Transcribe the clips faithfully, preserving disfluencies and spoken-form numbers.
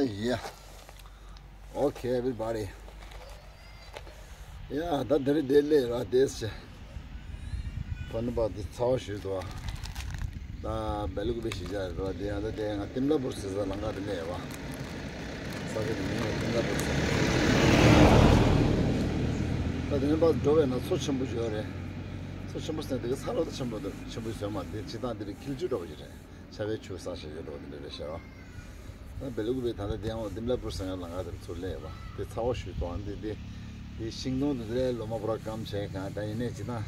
Yeah. Okay, everybody. Yeah, ད་དེ་རིང་དེ་ལས་ར་དེས་ཆེ། ཕ་ནི་པ་དེ་ཚ་བ་ཞུས་འདུག་ད་བེ་ལུག་པའི་གཞིས་ཆགས་རེད་བ། དེ་ཡང་ད་དེ་ང་ཏིམ་ལ་པུར་ཟེར་ས་ལམ་ཁ་དེ་ནས་ཡོད་བ། ས་ཆ་དེ་མིང་ལ་ཏིམ་ལ་པུར་ཟེར། ད་དེ་ནས་ཕར་འགྲོ་བས་ན་མཚོ་ཆེན་པོ་ཞིག་ཡོད་རེད། མཚོ་ཆེན་པོ་ཟེར་དེ་གི་ས་ལོ་ད་ཆེན་པོ་འདུག་ཆེན་པོ་ཞིག་ཟེར་མ་དེ་སྤྱིར་བཏང་དེ་རིགས་འཁྱིལ་ཆུ་འདྲ་བོ་ཞིག་རེད། ཆར་པའི་ཆུ་བསགས་བཞག་ཡོད་འགྲོ་འདི་འདྲ་རེད་ཤག་ད་བེ་ལུག་པའི་ད་ལྟ་དེ་ཡང་ཏིམ་ལ་པུར་ཟེར་ཡང་ལམ་ཁ་དེར་ཚུར་སླེབས་པ་དེ་ཚ་བ་ཞུས་དང་འདི་དེ་དེ་ཤིང་སྡོང་དེ་དེ་ལོ་མ་པུ་ར་སྐམ་བྱས་གང་ད་ཡིན་ནས་ཇི་ལྟར་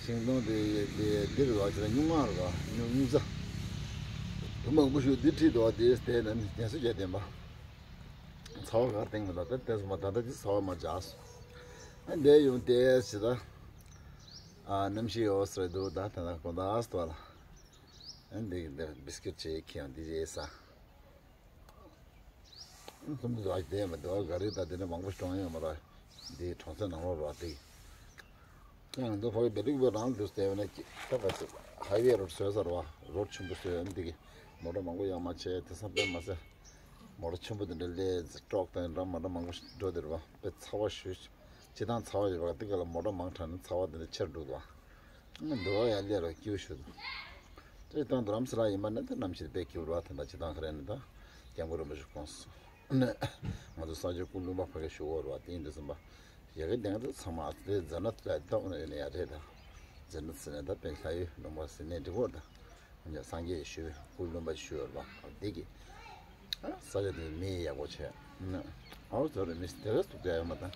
ཤིང་སྡོང་དེ་དེ་འདིར་བ་ཇི་ལྟར་སྨྱུག་མ་རེད་བ། སྨྱུག་སྨྱུག་རྩ་དུ་མང་པོ་ཞིག་འདི་ཁྲིད་འདུག་བ། དེ་དེ་ནས་ངལ་གསོ་རྒྱག་བསྡད་པ། ཚ་བ་ག་སྟེང་མི་ལ་ད་དེ་སོང་བ་ད་ལྟ་དེ་ཚ་བ་མ་འཇགས་སོང་། ཨ་འདས་ཡོང་དེ་ཇི་ལྟར་ཨ་གནམ་གཤིས་ཡོད་ས་རེད་འདུག་ད་ད་ལྟ་དགོང་དག་ཨ་སྟོ་ལ། ཨ་འདི་འདི་བིས་ཀིཊ་ཅིག་ཁྱེར་ཡོང་འདི་རེད་ས། ཁོང་ཚོ་བ་དེ་མ་དེ་བ་ག་རེ་ད་དེ་ནས་མང་པོ་གྲོངས་ཡོད་མ་རེད། འདི་གྲོང་གསེབ་ནང་ལོགས་རེད་བ་དེ། ཡང་འདི་ཕ་གི་བེ་ལུག་པ་རང་འདུག་བལྟས་པ་ན་ད་ག་ཚོད་ཧའི་ཝེ་རོ་ཌི་བཟོས་ཚར་བ། རོ་ཌི་ཆེན་པོ་བཟོས་ཡོད་འདི་གི་མོ་ཊ་མང་པོ་ཡོང་མ་བྱས་དེང་སང་དཔེ་མ་ཟད་མོ་ཊ་ཆེན་པོ་དེ་འདྲ་སླེབས་ཀྲོག་དང་འདྲ་མ་འདྲ་མང་པོ་འགྲོ་དེ་རེད་བ། དཔེ་ཚ་བ་ཞུ་སྤྱིར་བཏང་ཚ་བ་ཡོད་པ་འདི་ག་ལ་མོ་ཊ་མང་དྲགས་ན་ཚ་བ་དེ་འདྲ་ཆེར་འགྲོ་འདུག་བ། འདི་བ་ཡང་སླེབས་རོགས་སྐྱིད་ཞུ་དང་། དེ་དང་རྡ་རམ་ས་ལ་ཡིན་པ་ན་དེ་གནམ་གཤིས་དཔེ་སྐྱིད་པོ་རེད་བ། ད་ལྟ་སྤྱིར་བཏང་ག་རེ་ནི་ད་སྐྱབས་མགོན་རིན་པོ་ཆེ་དགོངས་སོ་ནས་ང་ཚོ་ས་ཆ་སྐུ་ལུང་པ་ཕ་གི་བཞུགས་ཡོད་རེད་བ། དེ་ཡིན་དུས་ཙམ་པ་ཡ་གི་དེང་དུ་ཚང་མ་དེ་མཛད་ན་ད་ད་འོ་ན་ཡོད་ན་ཡ་རེད་ད། མཛད་ན་ཟེར་ནས་ད་དཔེ་ལྷ་ཡུལ་ལུང་པ་ཟེར་ནས་འགྲིག་གོ་ད། སངས་རྒྱས་ཞུ་སྐུ་ལུང་པ་ཞུ་ཡོད་རེད་བ། འདི་གི་ཨ་ས་ཆ་དེ་མི་ཡག་པོ་བྱས། ཨ་བོ་ཚོ་རེ་མི་དེ་ག་སུ་དེ་ཡོད་མ་ད།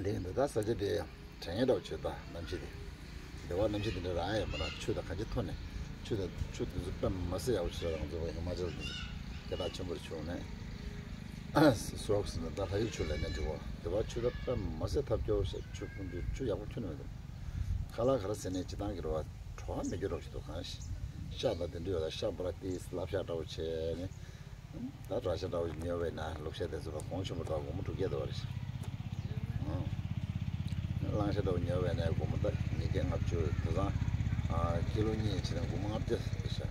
འདི་འདི་ད་ས་ཆ་དེ་དྲན་ཡག་འདྲ་བོ་བྱེད་ད་གནམ་གཤིས་དེ། འདི་བ་གནམ་གཤིས་དེ་འདྲ་རང་ཡོད་མ་ར། ཆུ་དང་ག་ཅི་ཐོན་ནས་ཆུ་དང་ཆུ་དེ་ཚོ་དཔེ་མ་སྲིད་ཡག་པོ་བྱེད་ད། རང་ཚོ་བ་ཧི་མ་ཅལ་དེ་ཚོ་སྐད་གྲགས་ཆེན་པོ་རེད་ཆུ་ནས། སོག་སི་ནི་ད་ལྷ་ཡུལ་ཆུ་ལས་ནས་འདི་བ་འདི་བ་ཆུ་ད་དཔེ་མ་སྲིད་ཐབས་སྐྱོ་བོ་བྱེད། ཆུ་ཀུན་ཏུ་ཆུ་ཡག་པོ་ཐོན་ནས་མི་འདུག་ཁ་ལག་ག་རེ་ཟེར་ནས་སྤྱིར་བཏང་གི་རེད་བ། བྲོ་བ་མེད་རྒྱུ་རོགས་ཞིག་འདུག་གང་ཤ་དང་དེ་འདྲ་ཡོད་ལ་ཤ་པོ་ར་ཏི་སླབ་ཤ་འདྲ་བོ་བྱས་ནས། ད་ར་ཤ་འདྲ་བོ་ཉོས་པས་ན་ལུག་ཤ་དེ་ཚོ་ལ་གོང་ཆེན་པོ་དང་སྒོར་མོ་དྲུག་བརྒྱ་དེ་བ་རེད་ཤག་གླང་ཤ་འདྲ་བོ་ཉོས་པས་ན་སྒོར་མོ་ད་ཉིས་བརྒྱ་ལྔ་བཅུ་དེ་ཚང་། ཀི་ལོ་གཉིས་བྱས་ན་སྒོར་མོ་ལྔ་བརྒྱ་རེད་ཤག་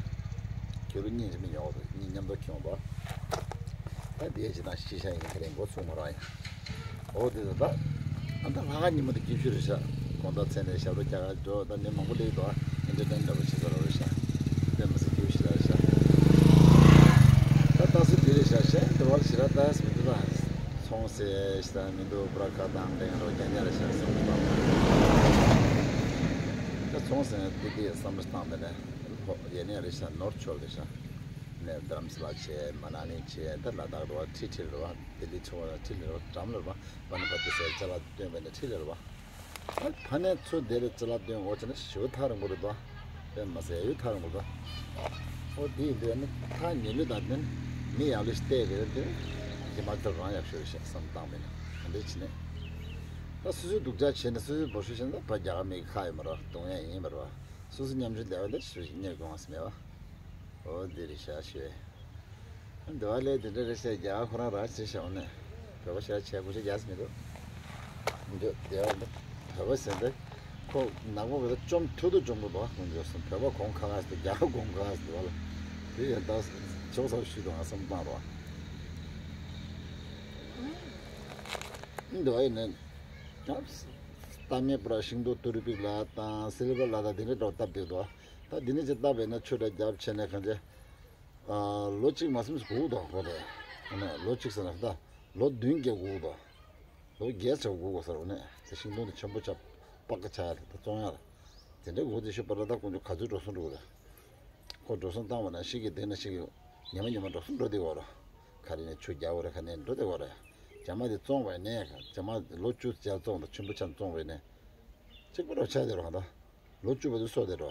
ཀི་ལོ་གཉིས་བྱས་མི་ཉོ་བ་དང་གཉིས་མཉམ་དུ་ཁྱོངས་པ། ད་དེའི་ཕྱི་ནང་ཤི་ཤ་ཡིན་ཁ་རེ་མགོ་ཚུགས་མ་རག་ཡིན། འོ་དེ་ད་ད་ད་ལྷག་དཀར་ཉིན་མོ་དེ་སྐྱིད་ཤོས་རེད་ཤག་དགོང་དག་མཚན་ནས་ཞབས་བྲོ་རྒྱག་ག་འགྲོ། ད་མི་མང་པོ་སླེབས་འདུག་ཨེན་ཊར་ཊེན་འདྲ་པོ་བྱེད་ས་རེད་ཤག་དེ་མི་ཚེ་སྐྱིད་ཤོས་རེད་ཤག་ད་ལྟ་སུ་དེ་རེད་ཤག་གཞན་དེ་བར་ཞེ་དྲག་ལྟ་ཡ་མི་འདུག་ད་ཚོང་ཟེར་ཞེ་དྲག་མི་འདུག་པུ་ར་ཁ་བཏང་ལེན་རོགས་རྒྱག་ཉག་རེད་ཤག་བསམ་བློ་བཏང་། ད་ཚོང་ཟེར་ན་དེ་དེ་བསམ་བློ་བཏང་པས་ན་ལྷོ་ཡེ་ནས་རེད་ཤག་ནོར་ཆོག་རེད་ཤག་ནས་རྡ་རམ་ས་ལ་བྱས། མ་ན་ལི་བྱས། ད་ལ་དྭགས་རེད་བ། ཁྲི་ཁྲི་རེད་བ། ལྡི་ལི་ཆུ་བ་ཁྲི་ལི་རེད་བ། འགྲམ་ལ་རེད་བ། པ་ན་པ་ཏི་སེར་ཅ་ལག་སྟོན་པས་ན་ཁྲི་ལི་རེད་བ། ད་ཕ་ནས་ཚུར་དེ་ལ་ཅ་ལག་སྟོན་འོ་བྱས་ན་ཞེ་པོ་ཐག་རིང་པོ་རེད་བ། དཔེ་མ་ཟད་ཡུལ་ཐག་རིང་པོ་རེད་བ། འོ་དེ་ཡིན་དུས་ནི་ཐག་ཉེ་ལུས་དང་ནི་མི་ཡག་ལུས་བལྟས་དགོས་དེ་ཧི་མ་ཅལ་རང་ཡག་ཤོས་རེད་ཤག་བསམ་བཏང་བས་ན་ག་འདྲས་བྱས་ནས། ད་སོ་སོའི་སྡུག་ཅག་བྱས་ནས་སོ་སོའི་འབོར་ཤོས་བྱས་ན་ད་ཕ་རྒྱ་གར་མི་གི་ཁག་ཡོད་མ་རེད་བ། གཏོང་ཡག་ཡིན་མ་རེད་བ། སོ་སོ་ཉམ་ཆུང་བསྡད་པ་འདི་སུ་ཞིག་གཉེར་དགོས་ངོ་སི་མེད་བ། འོ་འདི་རེད་ཤག་ཤོད། འདི་བ་ལས་དེ་འདྲ་རེད་ཤག་རྒྱ་གར་ཁོ་རང་རང་བྱེད་ཤག་འོ་ནས་བོད་པ་ཤག་བྱས་གོ་ཆ་རྒྱག་སི་མི་འདུག་འདི་བསྡད་པ་འདི་བོད་པ་ཟེར་འདི་ཁོ་ནག་པོ་གི་ད་བཅོམ་ཐུ་ཐུ་བཅོམ་གི་འདུག་བ། ཁོང་ཚོས་སོང་བོད་པ་གོང་ཁ་ཁ་ཟེར་རྒྱ་གར་གོང་ཁ་ཁ་ཟེར་བ་ལ་དེ་ཡང་ད་ཆོག་ས་ཞུས་འདུག་ང་བསམ་བཏང་རོགས། འདི་བ་ཡིན་ནས་ད་རྟ་མེད་པར་ཤིང་ཏོག་ཏུ་རུ་པིག་ལ་དང་སི་ལི་བར་ལ་དང་དེ་འདྲ་འདྲ་བོ་བཏབ་བསྡད་འདུག་ད་འདི་ནས་ཅིག་བཏབ་པས་ན་ཆུ་འདྲ་རྒྱབ་བྱས་ནས་གང་བྱས། ཨ་ལོ་གཅིག་མ་ཟིན་སྒུག་དང་ཁོ་རེ། ཨ་ནི་ལོ་གཅིག་ཟེར་ན་ད་ལོ་བདུན་བརྒྱད་སྒུག་དང་། ལོ་བརྒྱད་ཆ་སྒུག་དགོས་ཟེར་བ་ནས་དེ་ཤིང་སྡོང་དེ་ཆེན་པོ་ཆགས་པགས་ཀ་ཆགས་ཡ་རེད། ད་བཙོང་ཡ་རེད། དེ་འདྲའི་སྒུག་དེ་ཤི་པ་ར་ད་དཀོན་མཆོག་ག་ཚོད་འགྲོ་སོང་འགྲོ་གི་རེད། ཁོ་འགྲོ་སོང་བཏང་བ་ན་ཤི་གི་དེ་ན་ཤི་གི་ཉི་མ་ཉི་མ་འགྲོ་སོང་འགྲོ་བསྡད་ཡོད་རེད། ག་རེ་ནས་ཆུ་རྒྱག་དགོས་རེད། ག་ནས་འགྲོ་བསྡད་ཡོད་རེད། རྒྱ་མ་དེ་བཙོང་བས་ནས་རྒྱ་མ་ལོ་བཅུ་ཅར་བཙོང་དང་ཆེན་པོ་ཆགས་བཙོང་བས་ནས་གཅིག་པ་རོ་ཆགས་བསྡད་རོགས་ད། ལོ་བཅུ་པ་དེ་སོ་དེ་རོ།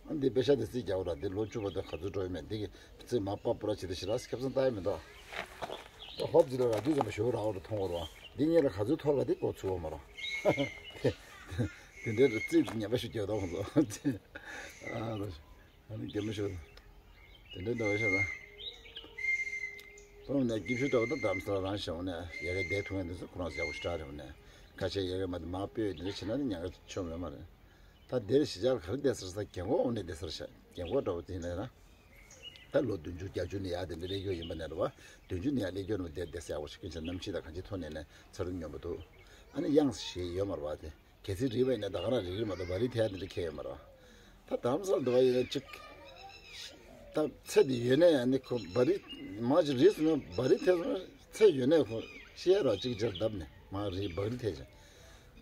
ཨ་འདི་པེ་ཤ་དེ་རྩིས་རྒྱག་ར་འདི་ལོ་བཅུ་པ་དེ་ག་ཚོད་འགྲོ་ཡོད་མེད་འདི་གི་རྩིས་མ་པ་པོ་ར་བྱེད་དེ་ཞེ་དྲག་ཁེ་བཟང་ལྟ་ཡ་མི་འདུག་ད་ཧོབ་ཅི་ལ་ར་དུས་ཙམ་པ་ཞོ་ར་འོ་ར་མཐོང་བ་རོ། འདི་ངས་ལ་ག་ཚོད་ཐོར་བ་དེ་གོ་ཚུལ་བ་མ་རོ། དེ་འདྲའི་རྩིས་ཉམས་པ་ཞིག་རྒྱག་དོ་ཁོང་ཚོ། ཨ་རོ། ཨ་ནི་རྒྱ་མི་ཞོ། དེ་འདྲའི་འདྲ་བ་ཞིག་ར། ཐོང་ནས་སྐྱིད་ཤོས་འདྲ་བ་ད་དམ་སར་རང་ཞོ་ནས་ཡ་གི་བསྡད་ཐུབ་ཡ་འདི་ཚོ་ཁོ་རང་ཞག་པོ་ཞེ་དྲག་རེད་བ་ནས། ཁ་ཆེ་ཡ་གི་མ་དེ་མ་སྤོས་འདི་འདྲ་བྱེད་ན་ནི་ཉག་ག་ཆོ་མེད་མ་རེད། ད་དེར་གཞིས་ཆགས་ག་རེ་བསྡད་ས་རེད་ཟེར་རྒན་གོག་འོ་ནས་བསྡད་ས་རེད་ཤག་རྒན་གོག་འདྲ་བོ་དེ་ཡིན་ན་ཡང་ན། ད་ལོ་བདུན་ཅུ་བརྒྱད་ཅུ་ནས་ཡར་དེ་འདྲ་སླེབས་ཡོད་ཡིན་པ་ནས་རེད་བ། བདུན་ཅུ་ནས་ཡར་སླེབས་ཡོད་ནས་བསྡད་བསྡད་ས་ཡག་པོ་ཞིག་ཀུན་ཆ་གནམ་གཤིས་དང་གང་ཅིའི་ཐོག་ནས་ནས་ཚ་རུ་སྙོམས་པོ་འདུག་ཨ་ནི་གཡང་ཞིག་ཡོད་མ་རེད་བ་དེ། གལ་སྲིད་རིག་པ་ཡིན་ན་ད་ག་རང་རིག་རིག་མ་གཏོགས་བ་རི་ཐེ་ཡ་དེ་འདྲ་ཁྱད་ཡོད་མ་རེད་བ། ད་རྡ་རམ་ས་ལ་འདུག་བ་ཡིན་ན་གཅིག་ད་ཚེ་འདི་ཡོད་ནས་ཡང་ནི་ཁོ་བ་རི་མ་ཅིག་རིག་སོང་ན་བ་རི་ཐེ་སོང་ན་ཚེ་ཡོད་ནས་ཁོ་ཤི་ཡ་ར་གཅིག་ཅར་བརྡབ་ནས་མ་རི་བ་རི་ཐེ་ཅིང་།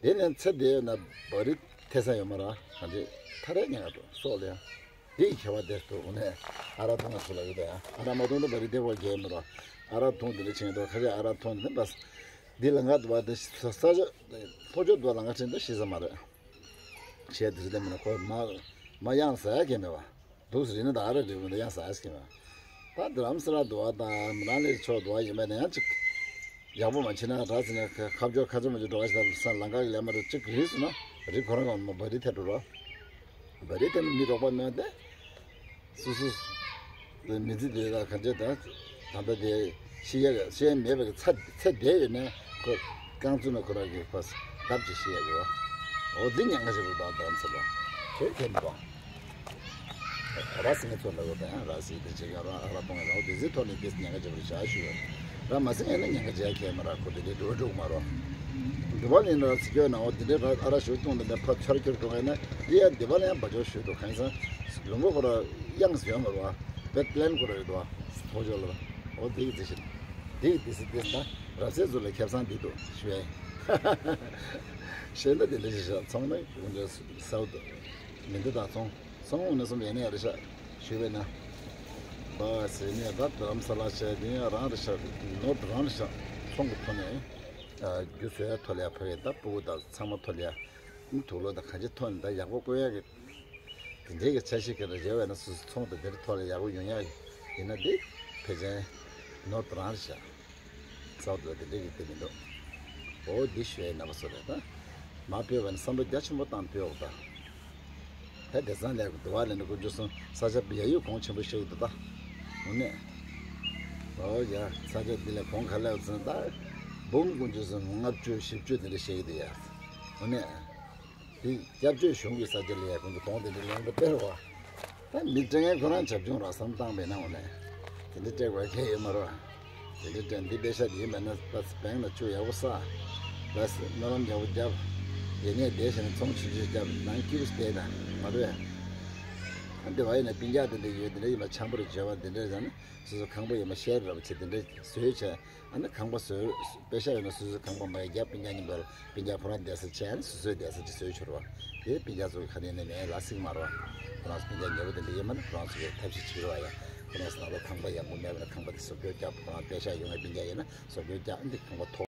དེ་ནས་ཚེ་འདི་ཡོད་ན་བ་རི་ཐེ་ས་ཡོད་མ་རེད་བ། གང་ཅི་ཐ་རེ་ཉེ་ག་འགྲོ་སོགས་ལ་ཡང་། དེའི་ཁྱད་པར་དེར་དུ་འོ་ནས་ཨ་རག་འཐུང་བ་ཚོ་ལ་ཡོད་དེ་ཡང་ཨ་རག་མ་འཐུང་ན་བ་རི་ཐེ་བ་རྒྱལ་མི་རོ། ཨ་རག་འཐུང་དེ་འདྲ་ཆེན་འགྲོ་ཁ་ཤས་ཨ་རག་འཐུང་དེ་འདྲ་འདི་ལ་ང་དུ་བ་དེ་ས་ས་ཆ་ལྷོ་ཕྱོགས་དུ་བ་ལ་ང་ཆེན་དུ་ཤི་ས་མ་རེད། བྱས་དེ་ཚོ་དེ་མིན་ན་ཁོ་མ་མ་གཡང་ཟ་ཡ་གལ་མེད་བ། འདུག་སེ་རིག་ན་ད་ཨ་རག་འདྲ་བོ་འདི་གཡང་ཟ་ཡ་གལ་མེད་བ། ད་དེ་རམ་ས་ར་དུ་བ་དང་མི་རང་ལས་ཕྱོགས་དུ་བ་ཡིན་པ་ནས་ཡང་ཅིག་ཡག་པོ་མ་བྱེད་ན་ར་ཟེར་ནས་ཁ་ཁ་བྱོ་ཁ་ཆོ་མ་བྱོ་འགྲོ་བ་ཞིག་ལ་ས་ལམ་ཁ་གི་ལས་མ་རེད། ཅིག་རིག་སོང་ན་རིག་ཁོ་རང་ག་མ་བ་རི་ཐེ་འགྲོ་རོགས། བ་རི་ཐེ་ནི་མི་རོགས་པ་མེད་དེ། སུ་སུ། མི་ཚེ་འདི་ལ་གང་བྱེད་དང་། ད་ལྟ་དེ་ཤི་ཡ་ཤི་ཡ་མེད་པའི་ཚ་ཚེ་འདས་ཡོད་ནས་ཁོ་རྐང་བཙུགས་ན་ཁོ་རང་གི་ཁོ་བརྡབ་ཀྱིས་ཤི་ཡ་ཡོད། འོ་འདི་ཉེན་ཁ་ཆེ་བོ་དང་དམ་ཚིག་ལ་ཁྱོད་ཁྱེད་མི་དགོངས། ར་སི་ངའི་ཚོ་ལ་ཡོད་དང་ར་སི་དེ་བྱེད་ཀྱང་ར་ཨ་ར་གཏོང་ཡ་ལ་འོ་དེ་ཚོའི་ཐོག་ནས་དེ་ཉེན་ཁ་ཆེ་བོ་བྱ་ཞུ་ཡོད། ར་མ་སེང་ཡང་ན་ཉེན་ཁ་ཆེ་ཡ་ཁྱད་མ་ར་ཁོ་དེ་འདྲའི་འགྲོ་འགྲོ་མ་རོ། འདི་བ་ལེན་ར་སི་ཁྱོད་ན་འོ་དེ་འདྲའི་ར་ཨ་ར་ཞུ་གཏོང་དེ་འདྲ་ཕ་ཆར་ཁྱོད་འགྲོ་ཡ་ན་འདི་ཡ་འདི་བ་ལེན་བ་ཇོ་ཞུ་འདུག་གང་ཡིན་ས་ལུང་པ་ཁོ་ར་གཡང་ཟེར་ཡོད་མ་རོ། བེད་ལེན་ཁོ་ར་ཡོད་དོ། ཐོ་ཇོ་ལ་འོ་དེ་གི་དེ་བཞིན་དེ་གི་དེ་སི་དེ་ན་རབ་གསལ་ཚོ་ལ་ཁེ་བཟང་འདི་འདུག་ཞུ་ཡ་ཡིན། ཤེས་ན་དེ་འདྲ་ཞིག་བྱ་ཚང་ན་ཡོང་འདྲ་སའུ་དུ་མི་འདི་དང་ཚོང་། སོང་ངོ་ནས་སོང་ཡོད་ནས་རེ་ཤག་ཞུས་པས་ན། བ་ཟེར་ནས་ད་དྷ་རམ་ས་ལ་བྱས་དེ་ཡང་རང་རེ་ཤག་ནོར་དུ་རང་རེ་ཤག་ཚོང་གི་ཐོག་ནས་རྒྱུ་བཟོ་ཡ་ཐོག་ལ་ཡ་ཕ་གི་ད་སྤུ་གུ་ད་ཚང་མ་ཐོག་ལ་ཡ་དུག་ལོག་ད་ག་ཅི་ཐོག་ནས་ད་ཡག་པོ་བཀོལ་ཡ་གི་དེ་འདྲའི་གི་འཆར་གཞི་གི་རེ་བྱས་པས་ན་སུ་སུ་ཚོང་དེ་འདིར་ཐོག་ལ་ཡག་པོ་ཡོང་ཡ་ཡིན་ན་དེ་ཕལ་ཆེར་ནོར་དུ་རང་རེ་ཤག་རྩ་བ་དེ་འདྲ་གི་དེ་མི་འདུག་འོ་འདི་ཞུ་ཡའི་རྣམ་པ་ཚོ་རེད་ད། མ་ཕེབས་པ་ནི་བསམ་བློ་རྒྱ་ཆེན་པོ་བཏང་ཕེབས་འོག་ད། ད་དེ་ཚང་ལས་དུ་བ་ལས་ནི་དཀོན་མཆོག་གསུམ་ས་ཆ་ཡ་ཡུལ་གོང་ཆེན་པོ་ཤེས་ཀྱི་འདུག་ད། འོ་ནས། འོ་ཡ་ས་ཆ་འདི་ལས་གོང་ག་ལས་ཚུན་ད། འབུམ་དཀོན་མཆོག་གསུམ་ལྔ་བཅུ་བཞི་བཅུ་དེ་འདྲ་ཤེས་ཀྱི་འདུག་ཡ། འོ་ནས། དེ་སྐྱབས་བཅོལ་གཞུང་གི་ས་ཆ་ལ་ཡ་ཀུན་ཏུ་གདོང་དེ་འདྲ་ལེན་པ་སྟེར་བ། ད་མི་སྤྲང་ངན་ཁོ་རང་བྱབ་ཆུང་རག་བསམ་བཏང་བས་ན་འོ་ནས། དེ་འདྲ་སྤྲད་དགོས་ཁེལ་ཡོད་མ་རེད། དེ་འདྲ་སྤྲད་འདི་པེ་ཤ་དེ་ཡིན་པ་ན་ད་བེང་ལ་ཆུ་ཡག་པོ་ཟ། ད་སྨོན་ལམ་ཡག་པོ་རྒྱབ། ཡེ་ནས་བསྡད་བྱས་ན་ཚོང་ཆུང་ཆུང་རྒྱབ་ནང་སྐྱིད་པོ་བསྡད་ད་མ་རེད། ཨ་འདི་བ་ཡིན་ན་སྤུན་ཀྱག་དེ་འདྲ་ཡོད་དེ་འདྲ་ཡིན་པ་ཆང་པོ་རེ་བརྗེ་བ་དེ་འདྲ་ཟ་ན་སོ་སོ་ཁང་པ་ཡིན་པ་ཤེར་ར་བ་བྱེད་དེ་འདྲ་བཟོས་བྱས། ཨ་ནི་ཁང་པ་བཟོས། པེ་ཤ་ཡོད་ན་སོ་སོའི་ཁང་པ་མ་ཡི་རྒྱབ་སྤུན་ཀྱག་མཉམ་དུ་སྤུན་ཀྱག་ཁོ་རང་བསྡད་ས་བྱས་ཨ་ནི་སོ་སོའི་བསྡད་ས་ཅིག་བཟོས་ཆོག་རོགས། དེ་སྤུན་ཀྱག་ཚོ་གི་ཁ་ནས་ནས་ནས་ལ་སིག་མ་རོགས། ཁོ་རང་ཚོ་སྤུན་ཀྱག་ཉེ་པོ་དེ་འདྲ་ཡིན་མ་ནི་ཁོ་རང་ཚོ་གི་ཐབས་ཤེས་བྱེད་རོགས་ཡ། ཁོ་རང་ཚོ་ནང་ལ་ཁང་པ་ཡག་པོ་མེད་པ་ན་ཁང་པ་དེ་བཟོ་བཀོད་རྒྱབ། ཁོ་རང་པེ་ཤ་ཡོད་ན་སྤུན་ཀྱག་ཡིན་ན་བཟོ་བཀོད་རྒྱབ་འདི་ཁང་པ་ཐོག